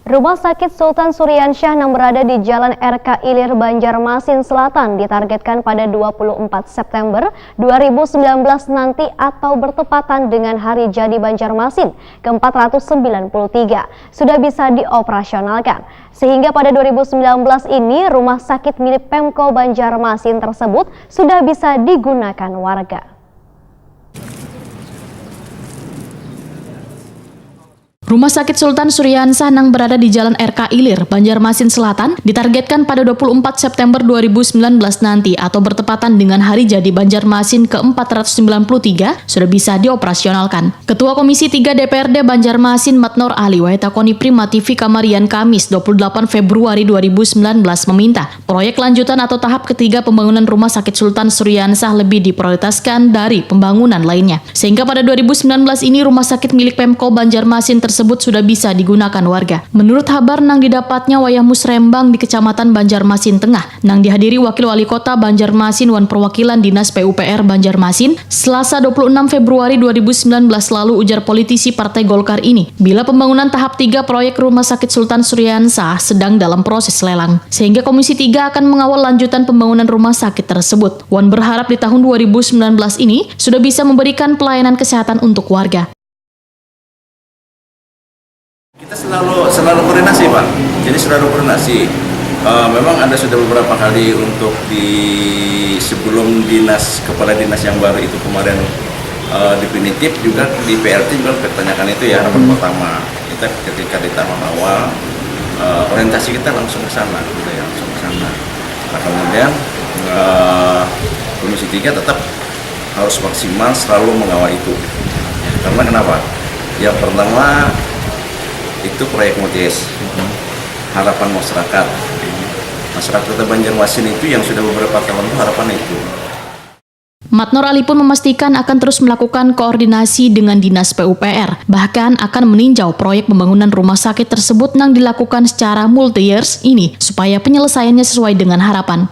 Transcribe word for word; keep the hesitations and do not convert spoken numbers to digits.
Rumah Sakit Sultan Suriansyah yang berada di Jalan R K Ilir, Banjarmasin Selatan, ditargetkan pada dua puluh empat September dua ribu sembilan belas nanti atau bertepatan dengan Hari Jadi Banjarmasin ke empat ratus sembilan puluh tiga sudah bisa dioperasionalkan. Sehingga pada dua ribu sembilan belas ini, rumah sakit milik Pemko Banjarmasin tersebut sudah bisa digunakan warga. Rumah Sakit Sultan Suriansah nang berada di Jalan R K Ilir, Banjarmasin Selatan, ditargetkan pada dua puluh empat September dua ribu sembilan belas nanti atau bertepatan dengan Hari Jadi Banjarmasin ke empat ratus sembilan puluh tiga sudah bisa dioperasionalkan. Ketua Komisi tiga D P R D Banjarmasin, Matnor Ali, wayah takoni Prima T V Kamarian, Kamis dua puluh delapan Februari dua ribu sembilan belas, meminta proyek lanjutan atau tahap ketiga pembangunan Rumah Sakit Sultan Suriansah lebih diprioritaskan dari pembangunan lainnya. Sehingga pada dua ribu sembilan belas ini, rumah sakit milik Pemko Banjarmasin tersebut sudah bisa digunakan warga. Menurut habar nang didapatnya wayah musrembang di Kecamatan Banjarmasin Tengah, nang dihadiri Wakil Wali Kota Banjarmasin wan perwakilan Dinas P U P R Banjarmasin, Selasa dua puluh enam Februari dua ribu sembilan belas lalu, ujar politisi Partai Golkar ini, bila pembangunan tahap tiga proyek Rumah Sakit Sultan Suriansah sedang dalam proses lelang, sehingga Komisi tiga akan mengawal lanjutan pembangunan rumah sakit tersebut. Wan berharap di tahun dua ribu sembilan belas ini sudah bisa memberikan pelayanan kesehatan untuk warga. Kita selalu selalu koordinasi, Pak. Jadi selalu koordinasi. Uh, memang ada sudah beberapa kali untuk di sebelum dinas, kepala dinas yang baru itu kemarin uh, definitif, juga di P R T juga kita tanyakan itu ya, rapat pertama. Kita ketika di tahapan awal, uh, orientasi kita langsung ke sana, gitu ya, langsung ke sana. Nah, kemudian uh, Komisi tiga tetap harus maksimal selalu mengawal itu. Karena kenapa? Yang pertama, itu proyek MUJIS. Harapan masyarakat. Masyarakat Kota Banjarmasin itu yang sudah beberapa tahun itu harapan itu. Matnor Ali pun memastikan akan terus melakukan koordinasi dengan Dinas P U P R, bahkan akan meninjau proyek pembangunan rumah sakit tersebut nang dilakukan secara multi-years ini supaya penyelesaiannya sesuai dengan harapan.